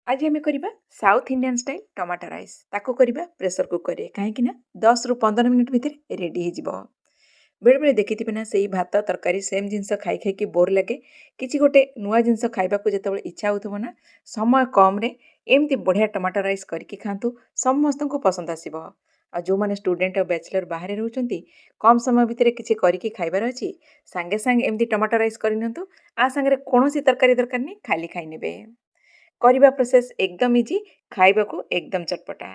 ଆଜି ଆମେ କରିବା South Indian style tomato rice। ତାକୁ କରିବା ପ୍ରେସର୍ କୁକର୍ରେ, କାହିଁକି ନା 10ରୁ 15 ମିନିଟ୍ ଭିତରେ ରେଡ଼ି ହେଇଯିବ। ବେଳେବେଳେ ଦେଖିଥିବେ ନା, ସେଇ ଭାତ ତରକାରୀ ସେମ୍ ଜିନିଷ ଖାଇ ଖାଇକି ବୋର୍ ଲାଗେ। କିଛି ଗୋଟେ ନୂଆ ଜିନିଷ ଖାଇବାକୁ ଯେତେବେଳେ ଇଚ୍ଛା ହେଉଥିବ ନା, ସମୟ କମ୍ରେ ଏମିତି ବଢ଼ିଆ ଟମାଟୋ ରାଇସ୍ କରିକି ଖାଆନ୍ତୁ, ସମସ୍ତଙ୍କୁ ପସନ୍ଦ ଆସିବ। ଆଉ ଯେଉଁମାନେ ଷ୍ଟୁଡେଣ୍ଟ ଆଉ ବ୍ୟାଚଲର୍ ବାହାରେ ରହୁଛନ୍ତି, କମ୍ ସମୟ ଭିତରେ କିଛି କରିକି ଖାଇବାର ଅଛି, ସାଙ୍ଗେ ସାଙ୍ଗେ ଏମିତି ଟମାଟୋ ରାଇସ୍ କରିନିଅନ୍ତୁ। ଆ ସାଙ୍ଗରେ କୌଣସି ତରକାରୀ ଦରକାର ନାହିଁ, ଖାଲି ଖାଇନେବେ। କରିବା ପ୍ରୋସେସ୍ ଏକଦମ ଇଜି, ଖାଇବାକୁ ଏକଦମ ଚଟପଟା।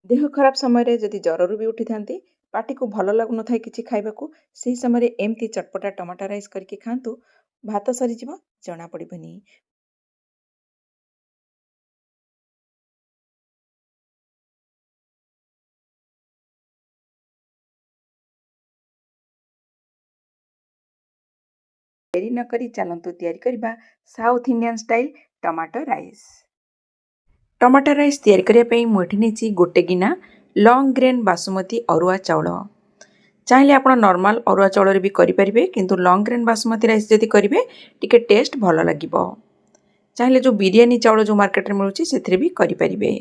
ଦେହ ଖରାପ ସମୟରେ ଯଦି ଜ୍ୱରରୁ ବି ଉଠିଥାନ୍ତି, ପାଟିକୁ ଭଲ ଲାଗୁନଥାଏ କିଛି ଖାଇବାକୁ, ସେହି ସମୟରେ ଏମିତି ଚଟପଟା ଟମାଟୋ ରାଇସ୍ କରିକି ଖାଆନ୍ତୁ, ଭାତ ସରିଯିବ, ଜଣାପଡ଼ିବନି। ଡେରି ନକରି ଚାଲନ୍ତୁ ତିଆରି କରିବା South Indian style tomato rice। Tomato rice ତିଆରି କରିବା ପାଇଁ ମୁଁ ଏଠି ନେଇଛି ଗୋଟେ ଗିନା ଲଙ୍ଗ୍ ଗ୍ରେନ୍ ବାସୁମତୀ ଅରୁଆ ଚାଉଳ। ଚାହିଁଲେ ଆପଣ ନର୍ମାଲ୍ ଅରୁଆ ଚାଉଳରେ ବି କରିପାରିବେ, କିନ୍ତୁ ଲଙ୍ଗ୍ ଗ୍ରେନ୍ ବାସୁମତୀ ରାଇସ୍ ଯଦି କରିବେ, ଟିକେ ଟେଷ୍ଟ ଭଲ ଲାଗିବ। ଚାହିଁଲେ ଯେଉଁ ବିରିୟାନୀ ଚାଉଳ ଯେଉଁ ମାର୍କେଟରେ ମିଳୁଛି, ସେଥିରେ ବି କରିପାରିବେ।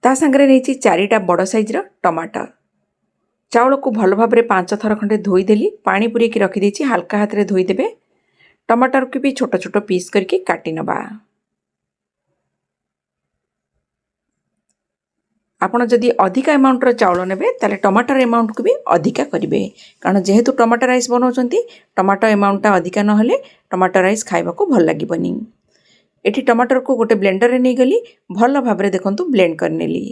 ତା ସାଙ୍ଗରେ ନେଇଛି ଚାରିଟା ବଡ଼ ସାଇଜ୍ର ଟମାଟର। ଚାଉଳକୁ ଭଲ ଭାବରେ ପାଞ୍ଚ ଥର ଖଣ୍ଡେ ଧୋଇଦେଲି, ପାଣି ପୁରେଇକି ରଖିଦେଇଛି। ହାଲକା ହାତରେ ଧୋଇଦେବେ। ଟମାଟରକୁ ବି ଛୋଟ ଛୋଟ ପିସ୍ କରିକି କାଟି ନେବା। ଆପଣ ଯଦି ଅଧିକା ଆମାଉଣ୍ଟର ଚାଉଳ ନେବେ, ତାହେଲେ ଟମାଟର ଆମାଉଣ୍ଟକୁ ବି ଅଧିକା କରିବେ, କାରଣ ଯେହେତୁ ଟମାଟୋ ରାଇସ୍ ବନାଉଛନ୍ତି, ଟମାଟୋ ଆମାଉଣ୍ଟଟା ଅଧିକା ନହେଲେ ଟମାଟୋ ରାଇସ୍ ଖାଇବାକୁ ଭଲ ଲାଗିବନି। ଏଠି ଟମାଟରକୁ ଗୋଟେ ବ୍ଲେଣ୍ଡରରେ ନେଇଗଲି, ଭଲ ଭାବରେ ଦେଖନ୍ତୁ ବ୍ଲେଣ୍ଡ କରିନେଲି।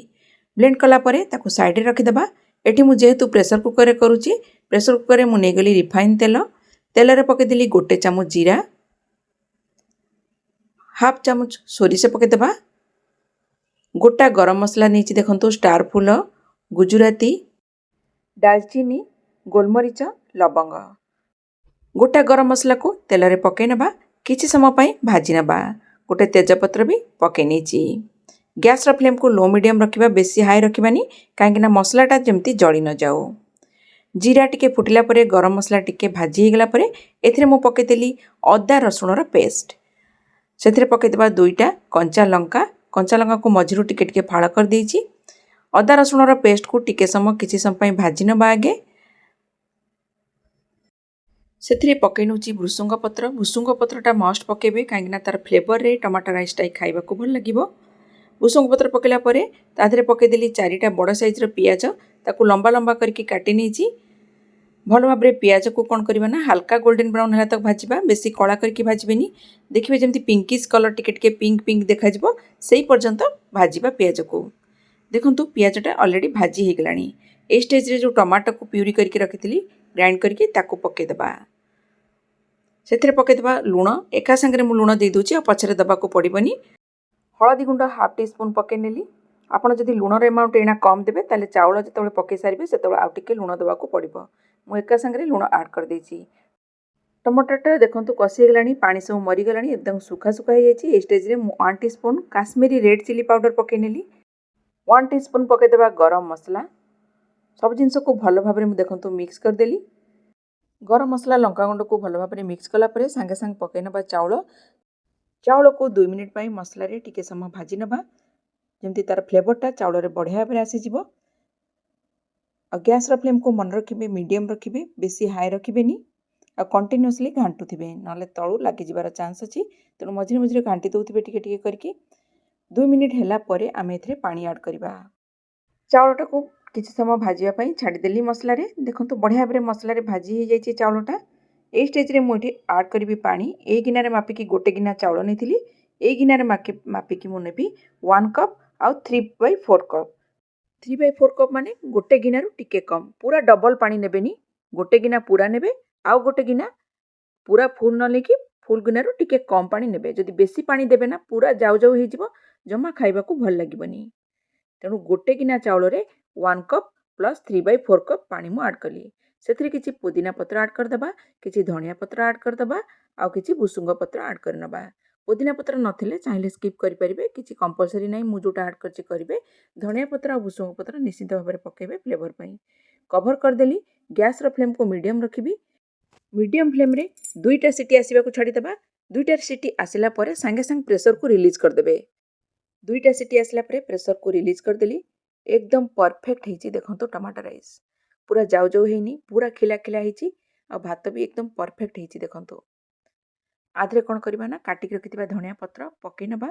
ବ୍ଲେଣ୍ଡ କଲା ପରେ ତାକୁ ସାଇଡ଼ରେ ରଖିଦେବା। ଏଠି ମୁଁ ଯେହେତୁ ପ୍ରେସର କୁକରରେ କରୁଛି, ପ୍ରେସର କୁକରରେ ମୁଁ ନେଇଗଲି ରିଫାଇନ୍ ତେଲ। ତେଲରେ ପକାଇଦେଲି ଗୋଟେ ଚାମଚ ଜିରା, ହାଫ୍ ଚାମଚ ସୋରିଷ ପକାଇଦେବା। ଗୋଟା ଗରମ ମସଲା ନେଇଛି, ଦେଖନ୍ତୁ, ଷ୍ଟାର ଫୁଲ, ଗୁଜୁରାତି, ଡାଲଚିନି, ଗୋଲମରିଚ, ଲବଙ୍ଗ। ଗୋଟା ଗରମ ମସଲାକୁ ତେଲରେ ପକାଇ ନେବା, କିଛି ସମୟ ପାଇଁ ଭାଜି ନେବା। ଗୋଟେ ତେଜପତ୍ର ବି ପକାଇ ନେଇଛି। ଗ୍ୟାସ୍ର ଫ୍ଲେମ୍କୁ ଲୋ ମିଡ଼ିୟମ୍ ରଖିବା, ବେଶୀ ହାଇ ରଖିବାନି, କାହିଁକିନା ମସଲାଟା ଯେମିତି ଜଳି ନଯାଉ। ଜିରା ଟିକେ ଫୁଟିଲା ପରେ, ଗରମ ମସଲା ଟିକେ ଭାଜି ହେଇଗଲା ପରେ, ଏଥିରେ ମୁଁ ପକାଇଦେଲି ଅଦା ରସୁଣର ପେଷ୍ଟ। ସେଥିରେ ପକାଇଦେବା ଦୁଇଟା କଞ୍ଚା ଲଙ୍କା। କଞ୍ଚା ଲଙ୍କାକୁ ମଝିରୁ ଟିକେ ଟିକେ ଫାଳ କରିଦେଇଛି। ଅଦା ରସୁଣର ପେଷ୍ଟକୁ ଟିକେ ସମୟ, କିଛି ସମୟ ପାଇଁ ଭାଜି ନେବା ଆଗେ। ସେଥିରେ ପକାଇ ନେଉଛି ଭୃସୁଙ୍ଗ ପତ୍ର। ଭୃସୁଙ୍ଗ ପତ୍ରଟା ମଷ୍ଟ ପକାଇବେ, କାହିଁକିନା ତା'ର ଫ୍ଲେଭରରେ ଟମାଟୋ ରାଇସ୍ଟା ଖାଇବାକୁ ଭଲ ଲାଗିବ। ଭୃସୁଙ୍ଗ ପତ୍ର ପକାଇଲା ପରେ ତା ଦେହରେ ପକାଇଦେଲି ଚାରିଟା ବଡ଼ ସାଇଜ୍ର ପିଆଜ। ତାକୁ ଲମ୍ବା ଲମ୍ବା କରିକି କାଟି ନେଇଛି। ଭଲ ଭାବରେ ପିଆଜକୁ କ'ଣ କରିବା ନା, ହାଲକା ଗୋଲ୍ଡେନ୍ ବ୍ରାଉନ୍ ହେଲା ତାକୁ ଭାଜିବା। ବେଶୀ କଳା କରିକି ଭାଜିବେନି। ଦେଖିବେ ଯେମିତି ପିଙ୍କିସ୍ କଲର୍, ଟିକେ ଟିକେ ପିଙ୍କ ପିଙ୍କ ଦେଖାଯିବ, ସେଇ ପର୍ଯ୍ୟନ୍ତ ଭାଜିବା ପିଆଜକୁ। ଦେଖନ୍ତୁ, ପିଆଜଟା ଅଲରେଡ଼ି ଭାଜି ହେଇଗଲାଣି। ଏଇ ଷ୍ଟେଜ୍ରେ ଯେଉଁ ଟମାଟୋକୁ ପ୍ୟୁରି କରିକି ରଖିଥିଲି, ଗ୍ରାଇଣ୍ଡ କରିକି, ତାକୁ ପକାଇଦେବା। ସେଥିରେ ପକାଇଦେବା ଲୁଣ। ଏକା ସାଙ୍ଗରେ ମୁଁ ଲୁଣ ଦେଇଦେଉଛି, ଆଉ ପଛରେ ଦେବାକୁ ପଡ଼ିବନି। ହଳଦୀ ଗୁଣ୍ଡ ହାଫ୍ ଟି ସ୍ପୁନ୍ ପକାଇ ନେଲି। ଆପଣ ଯଦି ଲୁଣର ଏମାଉଣ୍ଟ ଏଇନା କମ୍ ଦେବେ, ତାହେଲେ ଚାଉଳ ଯେତେବେଳେ ପକାଇ ସାରିବେ, ସେତେବେଳେ ଆଉ ଟିକେ ଲୁଣ ଦେବାକୁ ପଡ଼ିବ। ମୁଁ ଏକା ସାଙ୍ଗରେ ଲୁଣ ଆଡ଼୍ କରିଦେଇଛି। ଟମାଟୋଟା ଦେଖନ୍ତୁ କଷି ହେଇଗଲାଣି, ପାଣି ସବୁ ମରିଗଲାଣି, ଏକଦମ ଶୁଖା ଶୁଖା ହେଇଯାଇଛି। ଏଇ ଷ୍ଟେଜ୍ରେ ମୁଁ 1 teaspoon Kashmiri red chilli powder ପକାଇ ନେଲି। 1 ଟି ସ୍ପୁନ୍ ପକାଇଦେବା ଗରମ ମସଲା। ସବୁ ଜିନିଷକୁ ଭଲ ଭାବରେ ମୁଁ ଦେଖନ୍ତୁ ମିକ୍ସ କରିଦେଲି। ଗରମ ମସଲା, ଲଙ୍କାଗୁଣ୍ଡକୁ ଭଲ ଭାବରେ ମିକ୍ସ କଲା ପରେ ସାଙ୍ଗେ ସାଙ୍ଗେ ପକାଇ ନେବା ଚାଉଳ। ଚାଉଳକୁ 2 ମିନିଟ୍ ପାଇଁ ମସଲାରେ ଟିକେ ସମୟ ଭାଜି ନେବା, ଯେମିତି ତା'ର ଫ୍ଲେଭରଟା ଚାଉଳରେ ବଢ଼ିଆ ଭାବରେ ଆସିଯିବ। ଆଉ ଗ୍ୟାସ୍ର ଫ୍ଲେମ୍କୁ ମନେ ରଖିବେ, ମିଡ଼ିୟମ୍ ରଖିବେ, ବେଶୀ ହାଇ ରଖିବେନି। ଆଉ କଣ୍ଟିନ୍ୟୁଅସଲି ଘାଣ୍ଟୁଥିବେ, ନହେଲେ ତଳୁ ଲାଗିଯିବାର ଚାନ୍ସ ଅଛି। ତେଣୁ ମଝିରେ ମଝିରେ ଘାଣ୍ଟି ଦେଉଥିବେ ଟିକେ ଟିକେ କରିକି। 2 ମିନିଟ୍ ହେଲା ପରେ ଆମେ ଏଥିରେ ପାଣି ଆଡ଼୍ କରିବା। ଚାଉଳଟାକୁ କିଛି ସମୟ ଭାଜିବା ପାଇଁ ଛାଡ଼ିଦେଲି ମସଲାରେ। ଦେଖନ୍ତୁ, ବଢ଼ିଆ ଭାବରେ ମସଲାରେ ଭାଜି ହେଇଯାଇଛି ଚାଉଳଟା। ଏଇ ଷ୍ଟେଜ୍ରେ ମୁଁ ଏଠି ଆଡ଼୍ କରିବି ପାଣି। ଏଇ ଗିନାରେ ମାପିକି ଗୋଟେ ଗିନା ଚାଉଳ ନେଇଥିଲି, ଏଇ ଗିନାରେ ମାପିକି ମୁଁ ନେବି 1 କପ୍ ଆଉ 3/4 cup। 3/4 cup ମାନେ ଗୋଟେ ଗିନାରୁ ଟିକେ କମ୍। ପୁରା ଡବଲ୍ ପାଣି ନେବେନି। ଗୋଟେ ଗିନା ପୁରା ନେବେ, ଆଉ ଗୋଟେ ଗିନା ପୁରା ଫୁଲ୍ ନ ନେଇକି ଫୁଲ୍ ଗିନାରୁ ଟିକେ କମ୍ ପାଣି ନେବେ। ଯଦି ବେଶୀ ପାଣି ଦେବେ ନା, ପୁରା ଯାଉ ଯାଉ ହେଇଯିବ, ଜମା ଖାଇବାକୁ ଭଲ ଲାଗିବନି। ତେଣୁ ଗୋଟେ ଗିନା ଚାଉଳରେ 1 cup plus 3/4 cup ପାଣି ମୁଁ ଆଡ଼୍ କଲି। ସେଥିରେ କିଛି ପୁଦିନା ପତ୍ର ଆଡ଼୍ କରିଦେବା, କିଛି ଧନିଆ ପତ୍ର ଆଡ଼୍ କରିଦେବା ଆଉ କିଛି ଭୁସୁଙ୍ଗ ପତ୍ର ଆଡ଼୍ କରିନେବା। ପୁଦିନା ପତ୍ର ନଥିଲେ ଚାହିଁଲେ ସ୍କିପ୍ କରିପାରିବେ, କିଛି କମ୍ପଲସରି ନାହିଁ। ମୁଁ ଯେଉଁଟା ଆଡ଼୍ କରିଛି କରିବେ। ଧନିଆ ପତ୍ର ଆଉ ଭୁସୁଙ୍ଗ ପତ୍ର ନିଶ୍ଚିତ ଭାବରେ ପକାଇବେ ଫ୍ଲେଭର୍ ପାଇଁ। କଭର୍ କରିଦେଲି। ଗ୍ୟାସ୍ର ଫ୍ଲେମ୍କୁ ମିଡ଼ିୟମ୍ ରଖିବି। ମିଡ଼ିୟମ୍ ଫ୍ଲେମ୍ରେ ଦୁଇଟା ସିଟି ଆସିବାକୁ ଛାଡ଼ିଦେବା। ଦୁଇଟା ସିଟି ଆସିଲା ପରେ ସାଙ୍ଗେ ସାଙ୍ଗେ ପ୍ରେସରକୁ ରିଲିଜ୍ କରିଦେବେ। ଦୁଇଟା ସିଟି ଆସିଲା ପରେ ପ୍ରେସରକୁ ରିଲିଜ୍ କରିଦେଲି। ଏକଦମ ପରଫେକ୍ଟ ହେଇଛି ଦେଖନ୍ତୁ ଟମାଟୋ ରାଇସ୍। ପୁରା ଯାଉ ଯାଉ ହେଇନି, ପୁରା ଖିଲା ଖିଲା ହେଇଛି ଆଉ ଭାତ ବି ଏକଦମ ପରଫେକ୍ଟ ହେଇଛି ଦେଖନ୍ତୁ। ୟା ଦେହରେ କ'ଣ କରିବା ନା, କାଟିକି ରଖିଥିବା ଧନିଆ ପତ୍ର ପକାଇ ନେବା।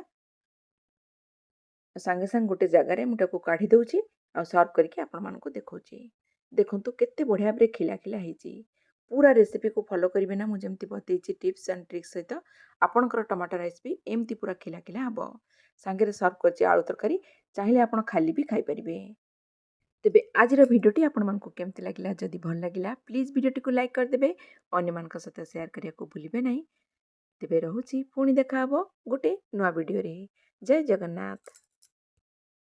ସାଙ୍ଗେ ସାଙ୍ଗେ ଗୋଟେ ଜାଗାରେ ମୁଁ ତାକୁ କାଢ଼ି ଦେଉଛି ଆଉ ସର୍ଭ କରିକି ଆପଣମାନଙ୍କୁ ଦେଖାଉଛି। ଦେଖନ୍ତୁ, କେତେ ବଢ଼ିଆ ଭାବରେ ଖିଲା ଖିଲା ହେଇଛି। ପୁରା ରେସିପିକୁ ଫଲୋ କରିବେ ନା, ମୁଁ ଯେମିତି ବତେଇଛି ଟିପ୍ସ ଆଣ୍ଡ ଟ୍ରିକ୍ସ ସହିତ, ଆପଣଙ୍କର ଟମାଟୋ ରାଇସ୍ ବି ଏମିତି ପୁରା ଖିଲା ଖିଲା ହେବ। ସାଙ୍ଗରେ ସର୍ଭ କରିଛି ଆଳୁ ତରକାରୀ। ଚାହିଁଲେ ଆପଣ ଖାଲି ବି ଖାଇପାରିବେ। ତେବେ ଆଜିର ଭିଡ଼ିଓଟି ଆପଣମାନଙ୍କୁ କେମିତି ଲାଗିଲା? ଯଦି ଭଲ ଲାଗିଲା, ପ୍ଲିଜ୍ ଭିଡ଼ିଓଟିକୁ ଲାଇକ୍ କରିଦେବେ। ଅନ୍ୟମାନଙ୍କ ସହିତ ସେୟାର କରିବାକୁ ଭୁଲିବେ ନାହିଁ। ତେବେ ରହୁଛି, ପୁଣି ଦେଖା ହେବ ଗୋଟେ ନୂଆ ଭିଡ଼ିଓରେ। ଜୟ ଜଗନ୍ନାଥ।